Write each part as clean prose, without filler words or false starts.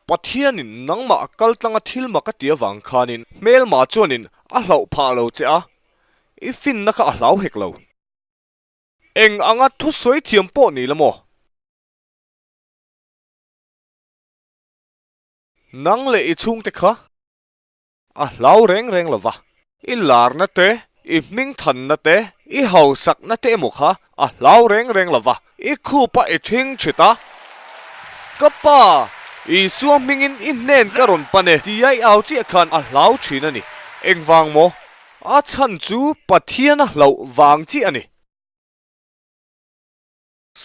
Pathianin nangmah a kal tlanga thil mak a ti avang khanin hmelma chuanin a hlauh phah lo che a, i finna kha a hlau hek lo. Eng anga thusawi thiam pawh ni la maw? Nang leh i chhungte kha a hlau reng reng lo va, i larna te, i hmingthanna te, i hausakna te emaw kha a hlau reng reng lo va, i khupa i ṭhing ṭhit a, Ka pa, Isua hmingin i hnen ka rawn pan e tia i au chiah khan a hlau ṭhin a ni. Engvang maw? A chhan chu Pathian a hlauh vang chiah a ni.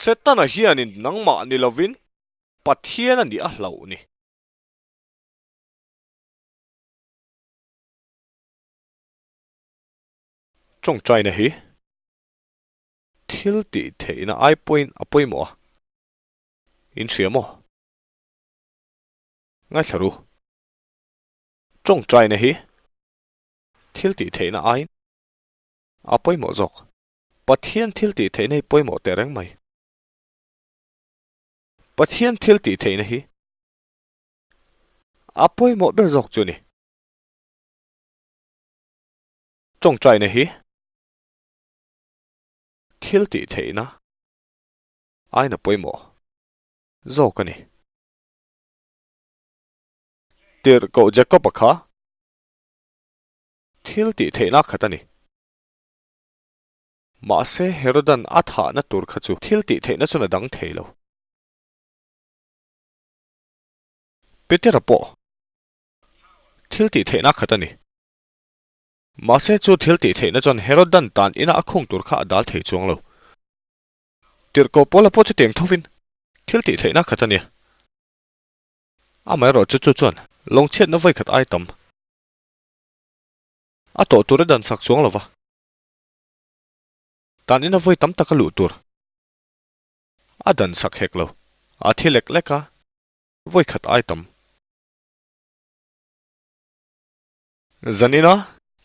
Setana hianin nangmah ni lovin Pathian a nih a hlauh ni. Tawngtaina hi thil tih theihna ai pawhin a pawimawh a, in hria maw? Ngaithla ru. Tawngtaina hi thil tih theihna aiin a pawimawh zawk. Pathian thil tih theihna hi pawimawh teh reng mai. Pathian thil tih theihna hi a pawimawh ber zawk chu a ni. Tawngtaina hi thil tih theihna aiin a pawimawh zawk a ni. Tirhkoh Jacob-a kha thil tih theihna khat a ni. Mahse Herodan a thahna tur kha chu thil tih theihna chuan a dang thei lo. Petera pawh thil tih theihna khat a ni. Mahse chu thil tih theihna chuan Herodan tan ina a khung tur kha a dal thei chuang lo. Tirhkoh Paula pawh chutiang thovin thil tih theihna khat a nia. Amaherawhchu chu chuan lawngchhiatna vawikhat ai tam a tawh tur a dan sak chuang lo va. Tan ina vawi tam tak a luh tur a dan sak hek lo. A thi lek lek a, vawi khat ai tam. Zanina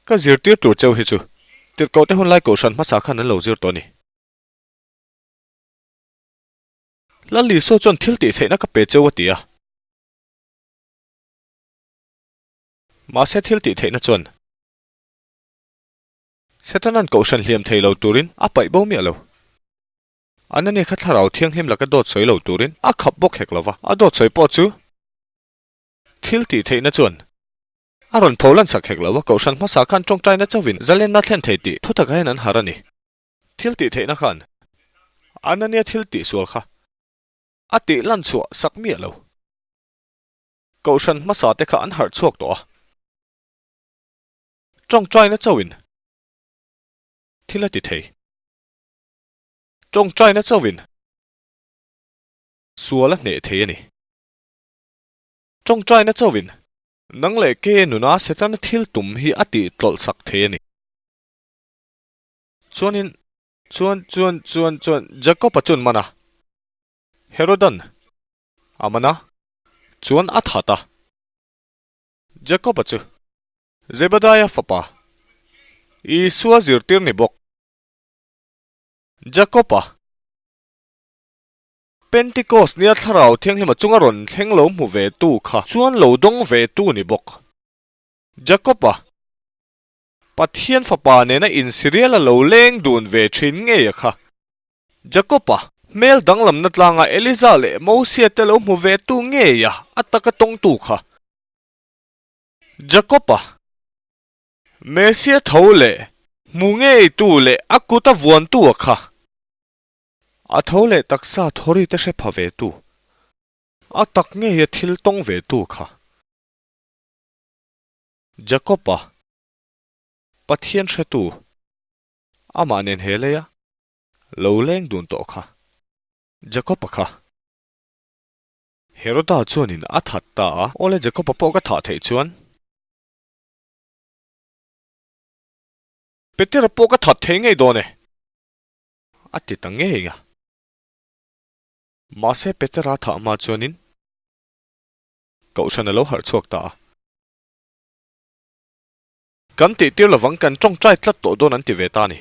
ka zirtir tur cheu hi chu tirhkoh te hunlai kohhran hmasa khan an lo zir tawh a ni. Lal Isua chuan thil tih theihna ka pe cheu a ti a. Mahse thil tih theihna chuan Setanan kohhran hliam thei lo turin a paih bo miah lo. Anania kha thlarau thianghlim laka dawt sawi lo turin a khap bawk hek lo va, a dawt sawi pawh chu thil tih theihna chuan a rawn pho lan sak hek lo va, kohhran hmasa khan tawngtaina chauhin zalenna thlen thei tih thutak hian an harh a ni. Thil tih theihna khan Anania thil tih sual kha a tih lan chhuah sak miah lo. Kohhran hmasa te kha an harh chhuak tawh a. Tawngtaina chauhin thil a ti thei. Tawngtaina chauhin sual a hneh thei a ni. Tawngtaina chauhin nang leh ke nuna Setana thil tum hi a tih tlawlh sak thei a ni. Chuanin, chuan, chuan, chuan, chuan Jakob-a chuan man a, Herodan a man a, chuan a that a. Jakob-a chu Zebediah fapa, Isua zirtir ni bawk. Jakob-a Pentecost nia Thlarau Thianghlima chunga rawn thleng lo hmu ve tu kha chuan lo dawng ve tu ni bawk. Jakob-a Pathian fapa nena insirial a lo leng dun ve thin ngei a kha. Jakob-a hmel danglamna tlanga Eliza leh Mosia te lo hmu ve tu ngei a a taka tawngtu kha. Jakob-a Messia tho leh hmu ngei tu leh a kut a vuantu a kha. A tho leh taksa thawri te hre pha ve tu, a tak ngei a thil tawng ve tu kha. Jakob-a Pathian hretu amah nen he leia lo leng dun tawh kha. Jakob-a kha. Heroda chuanin a that ta a, Awle Jakob-a pawh ka thah theih chuan. Petera pawh ka that thei ngei dawn e, a ti ta ngei a. Mahse Petera thah hma chuanin Kohhran a lo harh chhuak ta a. Kan tihtir lovang kan tawngtai tlat tawh dawn an ti ve ta a ni.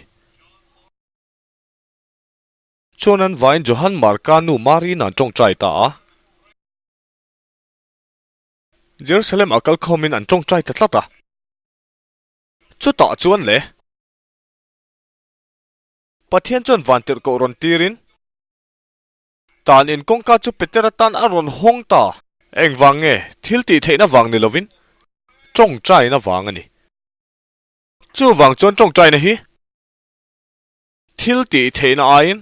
Chuan an vain Johan Marka nu Mari nan tawngtai ta a. Jerusalem ah kal khawmin an tawngtai ta tlat a. Chutah chuan le Pathian chuan vantirhkoh rawn tirin tan in kawngka chu Petera tan a rawn hawng ta. Engvang nge thil tih theihna vang ni lovin tawngtaina vang a ni. Chuvang chuan tawngtaina hi thil tih theihna aiin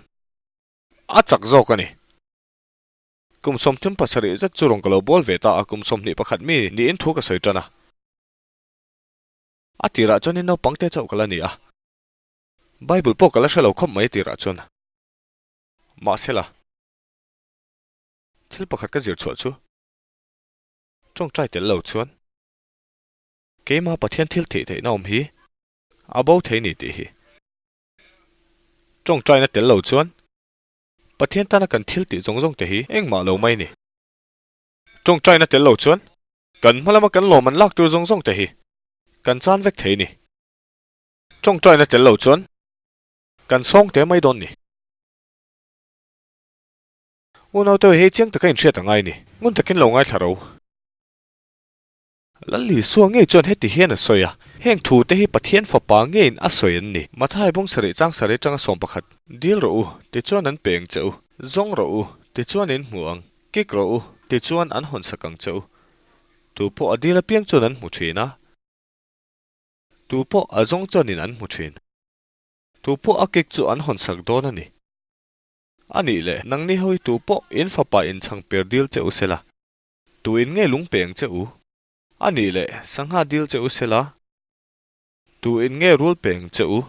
a chak zawk a ni. Kum 37 zet chu rawn ka lo bawl ve ta a, kum 21 mi niin thu ka sawi tan a. A tirah chuanin naupang te chauh ka la ni a, Bible pawh ka la hre lo khawp mai a tirah chuan. Mahsela, thil pakhat ka zir chhuah chu tawngtai tel lo chuan keimah Pathian thil theih theihna awm hi a bo thei ni tih hi. Tawngtaina tel lo chuan Pathian tana kan thil tih zawng zawng te hi engmah lo mai ni. Tawngtaina tel lo chuan kan hma lama kan lawm an lak tur zawng zawng te hi kan chan vek thei ni. Tawngtaina tel lo chuan kan sawng te mai dawn ni. Unaute hei chiang taka inhriat a ngai ni. Ngun takin lo ngaithla ro. Lal Isua ngei chuan heti hian a sawi a, Heng thu te hi Pathian Fapa ngeiin a sawi an ni. Mathai bawng sarih chang sarih atanga 11. Dil rawh u, tichuan an peng che u. Zawng rawh u, tichuan in hmu ang. Kik rawh u, tichuan an hawn sak ang che u. Tu pawh a dil apiang chuan an hmu thin a, tu pawh a zawng chuanin an hmu thin. Tu pawh a kik chu an hawn sak dawn a ni. A nih leh, nangni ho hi tu pawh in fapa inchhang per dil che u sela. Tu in nge lung peng che u? A nih leh, sangha dil che u sela. Tu in nge rul peng che u?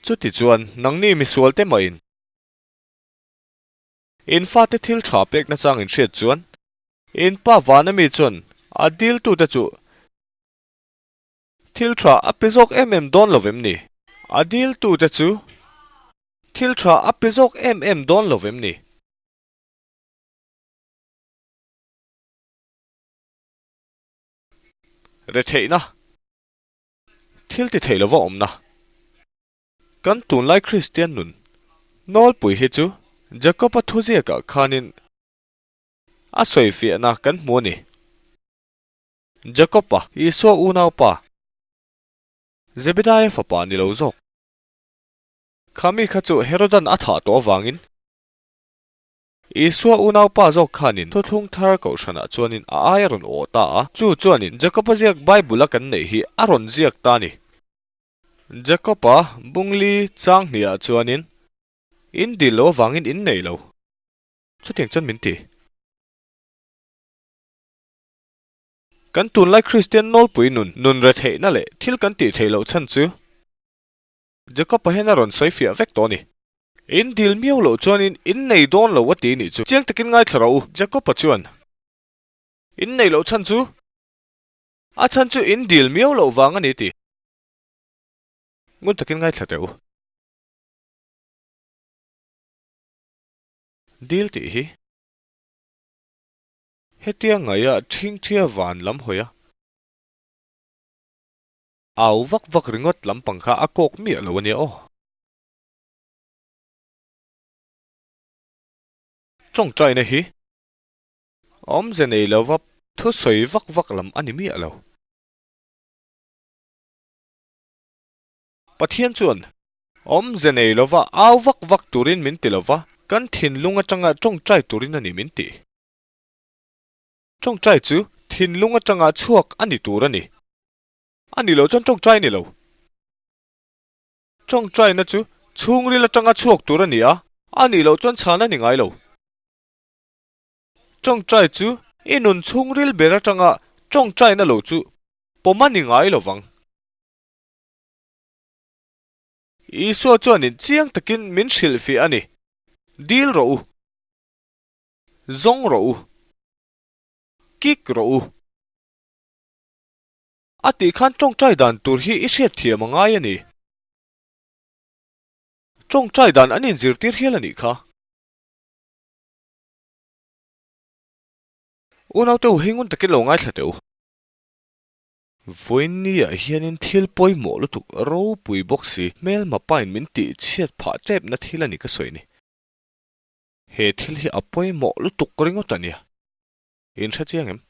Chuti chuan, nangni misual te mah in. In fate thil tha pek nachang in hriat chuan, in pa vana mi chuan a diltute chu thil tha a pe zawk em em dawn lo vem ni? A diltute chu thil tha a pe zawk em em dawn lo vem ni? Retheihna, thil ti thei lova awmna. Kan tunlai Kristian nun nawlpui hi chu Jakob-a thuziakah khanin a sawifiahna kan hmu a ni. Jakob-a, Isua unaupa, Zebedaia fapa ni lo zawk. Kha mi kha chu Herodan a thah tawh avangin Isua unaupa zawk khanin thuthlung thar kohhranah chuanin a ai a rawn awh ta a, chu chuanin Jakob-a ziak Bible-a kan neih hi a rawn ziak ta a ni. Jakob-a bungli chang hniah chuanin, In dil lo avangin in nei lo. Chutiang chuan min ti. Kan tunlai Kristian nawlpui nun, nun retheihna leh thil kan tih theih loh chhan chu Jakob-a hian a rawn sawi fiah vek tawh a ni. In dil miau loh chuanin in nei dawn lo a ti nih chu. Chiang takin ngaithla rawh u. Jakob-a chuan, In nei loh chhan chu? A chhan chu in dil miau loh vang a ni ti. Ngun takin ngaithla teh u. Dil tih hi hetia ngaia ṭhingṭhia van lam hawi a. Au vak vak ringawt lampang kha a kawk miah lo a nia aw. Tawngtaina hi awmze nei lova thusawi vak vak lam a ni miah lo. Pathian chuan awmze nei lova au vak vak turin min ti lova, kan thinlung atanga tawngtai turin a ni min ti. Tawngtai chu thinlung atanga chhuak a ni tur a ni. A ni lo chuan tawngtai a ni lo. Tawngtaina chu chhungril atanga chhuak tur a ni a, a nih loh chuan chhan a ni ngai lo. Tawngtai chu i nun chhungril ber atanga tawngtaina lo chu pawm a ni ngai lo vang. Isua chuanin chiang takin min hrilhfiah a ni, Dil rawh u, zawng rawh u, kik rawh u. A tih khan tawngtai dan tur hi i hriatthiam a ngai a ni. Tawngtai dan an inzirtir hial a nih kha. Unaute u hei ngun takin lo ngaithla teh u. Vawiinniah hianin thil pawimawh lutuk ropui bawk si hmelma pain min tih chhiat phah tepna thil a ni ka sawi ni. He thil hi a pawimawh lutuk ringawt a nia. In hre chiang em?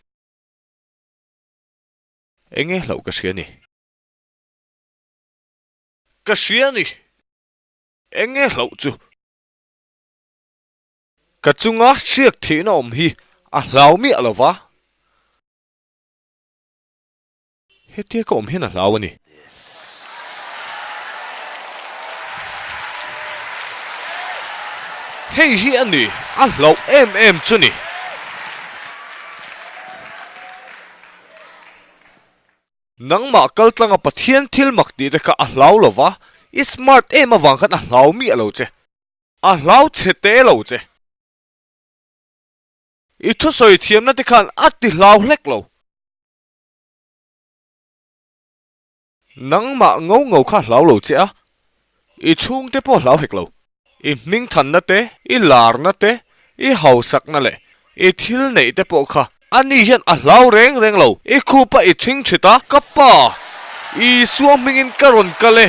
Enge hlauh ka hria ni? Ka hria ni. Enge hlauh chu? Ka chunga hriak thihna awm hi a hlau miah lo va. Hetia ka awm hian a hlau a ni. Hei hi a ni, a hlauh em em chu ni. Nangmah kaltlanga Pathian thil mak tih te kha a hlau lo va, i smart em avang khan a hlau miah lo che. A hlau chhe te lo che. I thusawi thiamna te khan a ti hlau hlek lo. Nangmah ngo ngo kha hlau lo che a, i chhungte pawh hlau hek lo. I hmingthanna te, i larna te, i hausakna leh i thil neih te pawh kha ani hian a hlau reng reng lo. I khupa i ṭhing ṭhit a, ka pa, Isua hmingin ka rawn kal e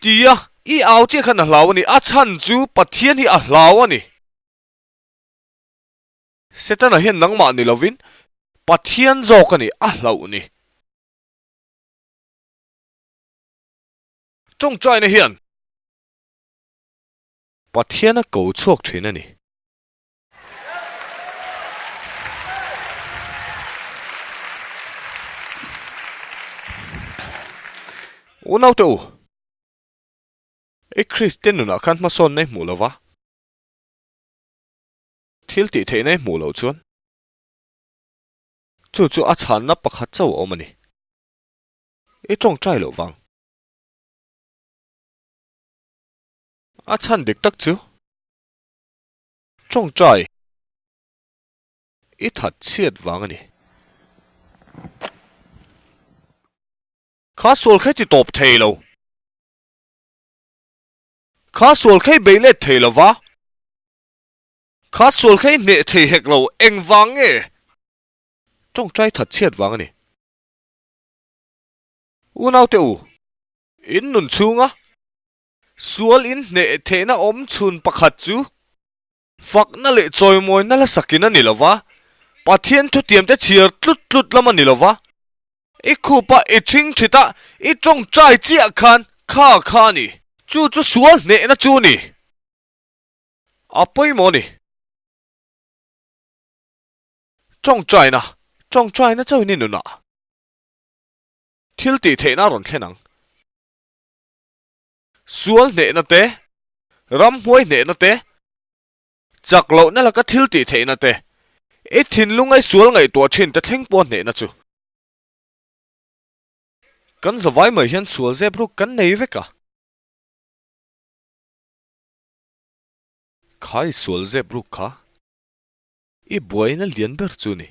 tia i au chiah khan a hlau a ni. A chhan chu Pathian hi a hlau a ni. Setana hian nangmah ni lovin Pathian zawk a ni, a hlauh ni. Tawngtaina hian Pathian a ko chhuak thin a ni. Unaute u, i Kristian nunah khan hmasawnna i hmuh lova, Thil tih theihna i hmuh loh chuan chu chu a chhanna pakhat chauh a awm a ni. I tawngtai loh vang. A chhan dik tak chu tawngtai i that chhiat vang a ni. Kha sual kha i ti tawp thei lo. Kha sual kha i beih let thei lo va. Kha sual kha i hneh thei hek lo, engvang nge? Tawngtai that chhiat vang a ni. Unaute u, in nun chhunga sual in hneh theihna awm chhun pakhat chu fakna leh chawimawina la sakin a ni lo va, Pathian thutiamte chhiar tlut tlut lam a ni lo va, i khupa i ṭhing ṭhit a, i tawngtai chiah khan kha kha a ni. Chu chu sual hnehna chu a ni. A pawimawh a ni. Tawngtaina, tawngtaina chauhin i nunah thil tih theihna a rawn thlen ang. Sual hnehna te, ramhnuai hnehna te, chak lohna laka thil tih theihna te, i thinlunga i sual ngaihtuah thin te thleng pawh hnehna chu. Kan zavai mai hian sual zep ruk kan nei vek a. Kha i sual zep ruk kha i buaina lian ber chu ni.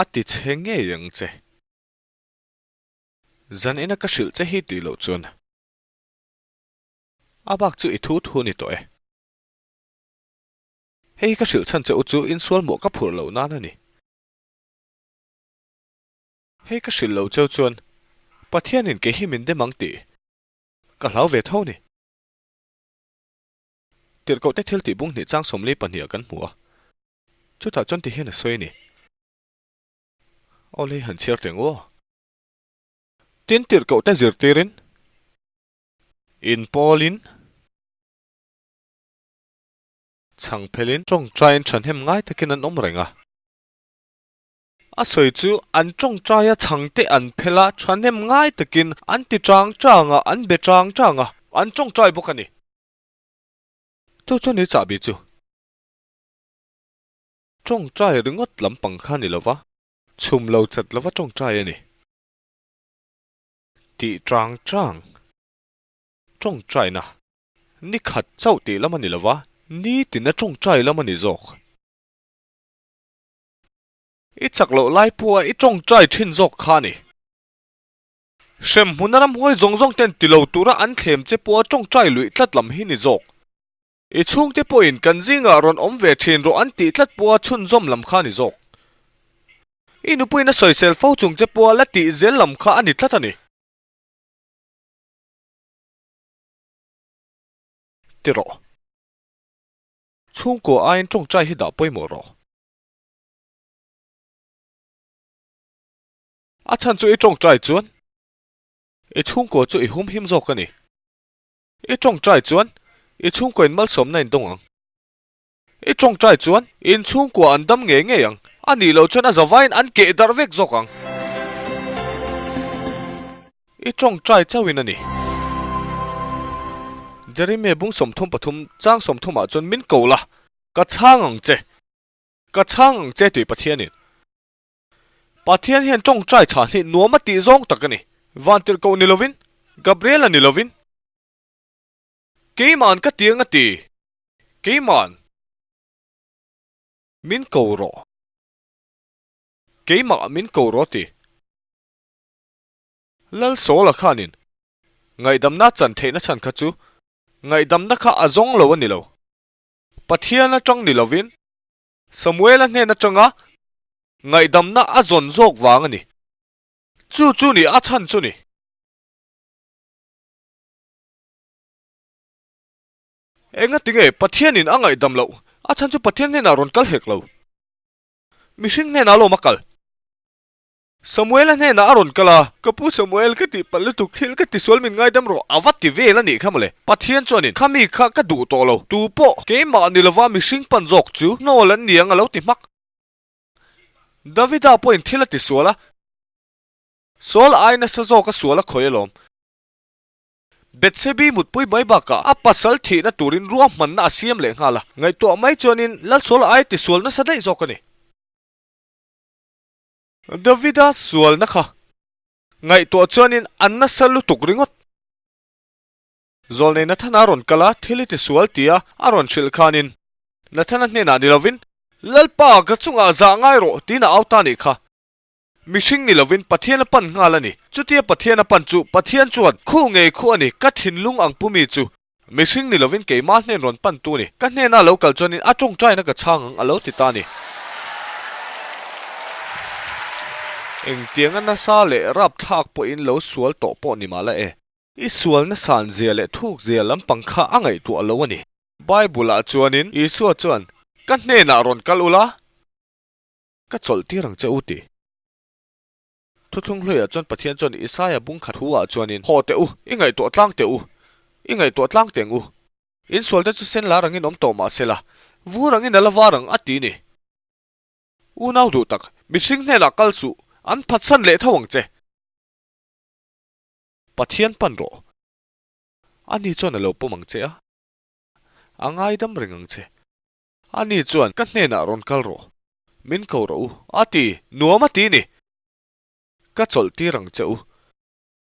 A ti che ngei ang che. Zan ina ka hrilh che hi tih loh chuan a bak chu i thu thu ni tawh e. Hei hi ka hrilh chhan che u chu insual mawh ka phurh loh nan a ni. Hei ka hrilh loh cheu chuan Pathianin kei hi min dem ang tih Ka hlau ve tho ni. Tirhkohte thil tih bung hnih chang 42 ah kan hmu a, chutah chuan ti hian a sawi a ni. Aw lei han chhiar teh ngua. Tin tirhkohte zirtirin, inpawlin, chhangphelin, tawngtaiin thahnem ngai takin an awm reng a. A sawi chu an tawngtaia chhangte an phel a, thahnem ngai takin an ti chang chang a, an be chang chang a, an tawngtai bawk a ni. Chu chu ni chahbi chu tawngtai ringawt lampang kha ni lova, chhum lo chat lova tawngtai a ni. Tih chang chang tawngtaina ni khat chauh tih lam a ni lova, nitina tawngtai lam a ni zawk. I chak loh lai pawha i tawngtai thin zawk kha a ni. Hremhmuna ramhuai zawng zawng ten ti lo tura an thlem che pawha tawngtai luih tlat lam hi ni zawk. I chhungte pawhin kan zingah rawn awm ve thin rawh an tih tlat pawha chhunzawm lam kha a ni zawk. I nupuiin a sawisel fo chung che pawha la tih zel lam kha a ni tlat a ni. Ti rawh. Chhungkua aiin tawngtai hi dah pawimawh rawh. A chhan chu i tawngtai chuan i chhungkaw chu i humhim zawk a ni. I tawngtai chuan i chhungkaw in malsawmna in dawng ang. I tawngtai chuan in chhungkua an dam ngei ngei ang, a nih loh chuan a zavaiin an keh darh vek zawk ang. I tawngtai chauhin a ni. Jeremiah bung 33 chang 30 ah chuan min ko la, ka chhang ang che, ka chhang ang che tih Pathianin. Pathian hian tawngtai chhan hi nuam a tih zawng tak a ni. Vantirhkoh ni lovin, Gabriela ni lovin, Keima'n ka tiang a ti. Keima'n min ko rawh. Keimah min ko rawh a ti. Lalsawla khanin ngaihdamna chan theihna chhan kha chu ngaihdamna kha a zawng lo a ni lo. Pathian atang ni lovin Samuela hnen atanga ngaihdamna a zawn zawk vang a ni. Chu chu ni a chhan chu ni. Engati nge Pathianin a ngaihdam loh? A chhan chu Pathian hnenah rawn kal hek lo. Mihring hnenah alawm a kal. Samuela hnenah a rawn kal a, Ka pu Samuel, ka tihpalh lutuk, thil ka tisual min ngaidam rawh, a va ti vel a nih kha mawle. Pathian chuanin, Kha mi kha ka duh tawh lo, tu pawh keimah ni lova mihring pan zawk chu hnawl an ni ang a lo ti hmak. Davida pawhin thil a tisual a, Saul ai nasa zawk a sual a khawih alawm. Bethsebi mutpui mai bakah a pasal thihna turin ruahmanna a siam leh nghal a, ngaihtuah mai chuanin Lalsuala ai tisual nasa daih zawk a ni. Davida sualna kha ngaihtuah chuanin a nasa lutuk ringawt. Zawlnei Nathana rawn kal a, thil i tisual tia a rawn hrilh khanin Nathana hnenah ni lovin, Lalpa, ka chungah zah ngai rawh, tiin a au ta nih kha. Mihring ni lovin Pathian a pan nghal a ni. Chutia Pathian a pan chu Pathian chuan, Khu ngei khu a ni, ka thinlung ang pu mi chu. Mihring ni lovin keimah hnen rawn pan tu a ni. Ka hnena lo kal chuanin a tawngtaina ka chhang ang a lo ti ta a ni. Engtianga nasa leh rapthlak pawhin lo sual tawh pawh ni mah la e. I sualna sanzia leh thukzia lampang kha a ngaihtuah lo a ni. Bible-ah chuanin Isua chuan, Ka hnenah rawn kal ula, Ka chawlh tir ang che u ti. Thuthlung hluiah chuan Pathian chuan Isaia bung khat hu ah chuanin, Haw teh u, i ngaihtuah tlang teh u, i ngaihtuah tlang teng u. In sualte chu sen lar angin awm tawh mah sela, vur angin a la var ang a ti ni. Unau duh tak, mihring hnenah kal suh, an phatsan leh tho ang che. Pathian pan rawh. Ani chuan a lo pawm ang che a, a ngaidam reng ang che. Ani chuan, Ka hnenah rawn kal rawh, min ko rawh u, a ti, nuam a ti ni. Ka chawlh tir ang che u,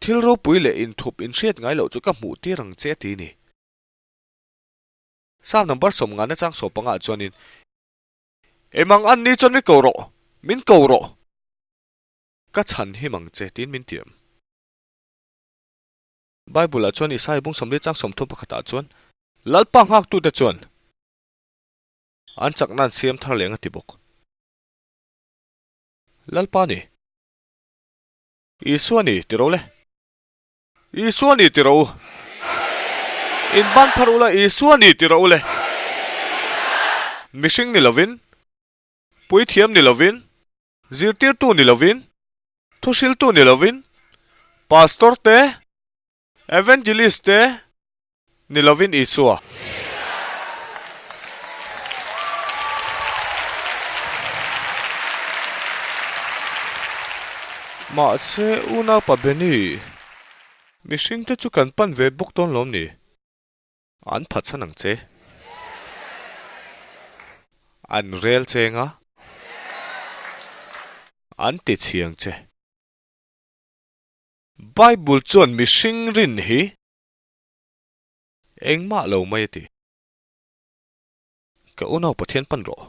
thil ropui leh inthup inhriat ngai loh chu ka hmuh tir ang che a ti ni. Psalm number 50 na chang 15 ah chuanin, Emang an ni chuan mi ko rawh, min ko rawh, ka chhan him ang che tiin min tiam. Bible ah chuan Isaiah bung 40 chang 30 pakhatah chuan, Lalpa nghaktute chuan an chakna an siam thar leng a ti bawk. Lalpa ni. Isua ni ti ro le. Isua ni ti ro u. In ban phar ula Isua ni ti ro u le. Mihring ni lovin, puithiam ni lovin, zirtirtu ni lovin, thuhriltu ni lovin, pastor te, Evangelist te ni lovin Isua. Mahse unaupa Benny, mihring te chu kan pan ve bawk dawn lawm ni? An phatsan ang che. An rel cheng a. An ti chhiang che. Bible chuan mihring rin hi engmah lo mai a ti. Ka unau Pathian pan rawh.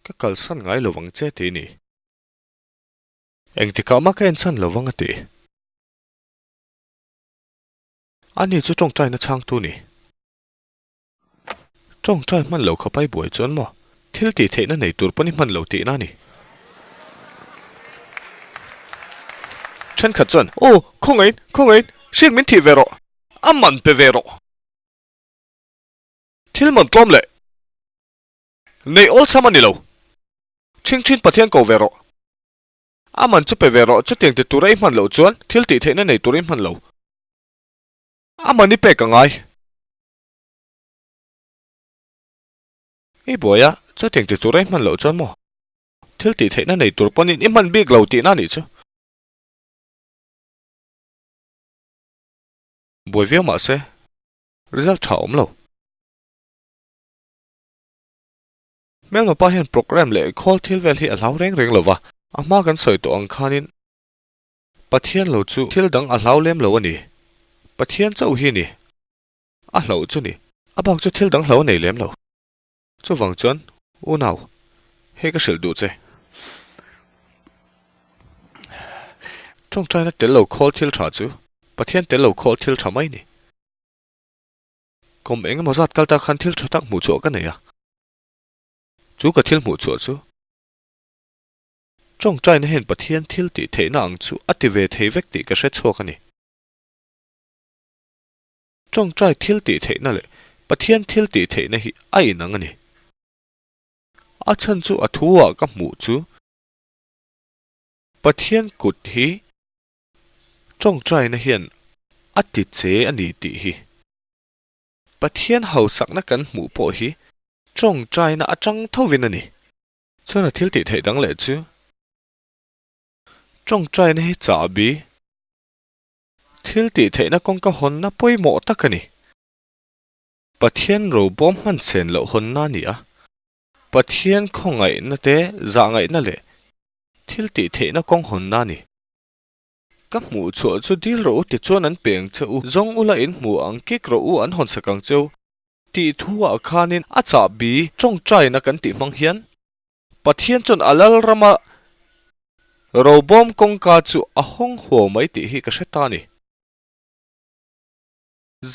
Ka kalsan ngai lo vang che ti ni. Engtikah mah ka enchhan lo vang a ti. Ani chu tawngtaina chhangtu ni. Tawngtai hman lo khawp ai buai chuan maw thil tih theihna nei tur pawn i hman lo tihna a ni. Thenkhat chuan, Aw, khawngaiin, khawngaiin, hriak min thih ve rawh, a man pe ve rawh. Thil man tlawm leh neih awlsam a ni lo. Chhingchhin Pathian ko ve rawh. A man chu pe ve rawh, chutiang ti tura i hman loh chuan thil tih theihna nei tur i hman lo. A man i pek a ngai. I buai a, chutiang ti tura i hman loh chuan maw? Thil tih theihna nei tur pawhin i hman bik lo tihna a nih chu. Buai viau mah se, result tha a awm lo. Hmelma pa hian program leh khawl thil vel hi a hlau reng reng lo va, a hma kan sawi tawh ang khanin Pathian lo chu thil dang a hlau lem lo a ni. Pathian chauh hi ni. A hlauh chu ni. A bak chu thil dang hlau a nei lem lo. Chuvang chuan, unau, hei ka hrilh duh che. Tawngtaina tel lo khawl thil tha chu Pathian tel lo khawl thil tha mai ni. Kum eng emaw zat kal ta khan thil tha tak hmuh chhuah ka nei a, chu ka thil hmuh chhuah chu tawngtaina hian Pathian thil tih theihna ang chu a ti ve thei vek tih ka hre chhuak a ni. Tawngtai thil tih theihna leh Pathian thil tih theihna hi a inang a ni. A chhan chu a thu ah ka hmuh chu Pathian kut hi tawngtaina hian a ti che a ni tih hi. Pathian hausakna kan hmuh pawh hi tawngtaina atang thovin a ni. Chuan a thil tih theih dang leh chu tawngtaina hi chahbi thil tih theihna kawngka hawnna pawimawh tak a ni. Pathian robawm hman sen loh hawnna a ni a, Pathian khawngaihna te zahngaihna leh thil tih theihna kawng hawnna a ni. Ka hmuh chhuah chu dil rawh u tichuan an pe ang che u, zawng ula in hmu ang kik rawh u an hawnsak ang che u tih thu ah khanin a chahbi tawngtaina kan tih hmang hian Pathian chuan a lal rama robawm kawngka chu a hawng huau mai tih hi ka hre ta a ni.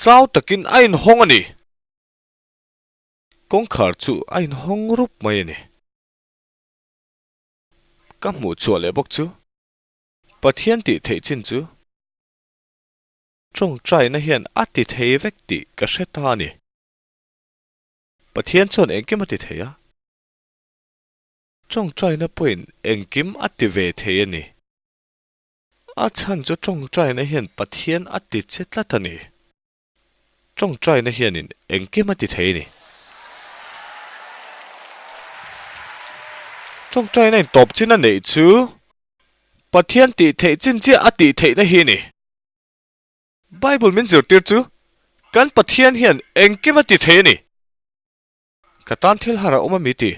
Zau takin a inhawng a ni. Kawngkhar chu a inhawng rup mai a ni. Ka hmuh chhuah leh bawk chu Pathian tih theih chin chu tawngtaina hian a ti thei vek tih ka hre ta a ni. Pathian chuan engkim a ti thei a, tawngtaina pawhin engkim a ti ve thei a ni. A chhan chu tawngtaina hian Pathian a ti che tlat a ni. Tawngtaina hianin engkim a ti thei a ni. Tawngtaina in tawp chin a neih chu Pathian tih theih chin chiah a tih theihna hi a ni. Bible min zirtir chu kan Pathian hian engkim a ti thei a ni. Ka tan thil har a awm a mi ti.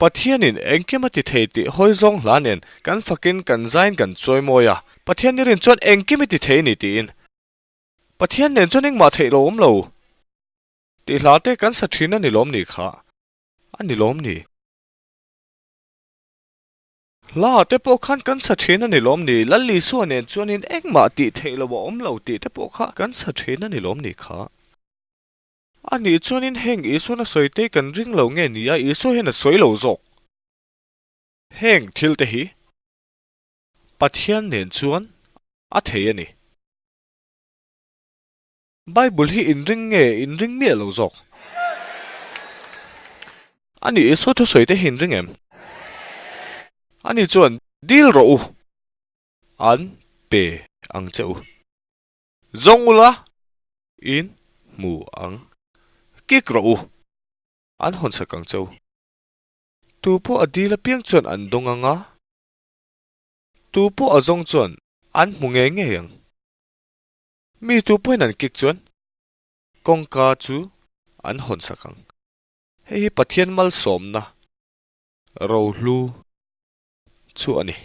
Pathianin engkim a ti thei tih hawi zawng hla nen kan fakin kan zain kan chawi mawi a, Pathian ni rin chuan engkim i ti thei a ni tiin Pathian nen chuan engmah theih lo awm lo tih hla te kan sa thin a ni lawm ni kha a ni lawm ni? Hla te pawh khan kan sa thin a ni lawm ni? Lal Isua nen chuanin engmah tih theih lo a awm lo tih te pawh kha kan sa thin a ni lawm ni kha? A nih chuanin heng Isuan a sawi te kan ring lo nge ni a, Isua hian a sawi lo zawk. Heng thil te hi Pathian nen chuan a thei a ni. Bible hi in ring nge in ring miah lo zawk? A nih Isua thusawi te hi in ring em? A nih chuan dil rawh u, an pe ang che u. Zawng ula in hmu ang. Kik rawh u. An hawn sak ang che u. Tu pawh a dil apiang chuan an dawng ang a, tu pawh a zawng chuan an hmu ngei ngei ang. Mi tu pawhin an kik chuan kawngka chu an hawn sak ang. Hei hi Pathian malsawmna rohlu chu a ni.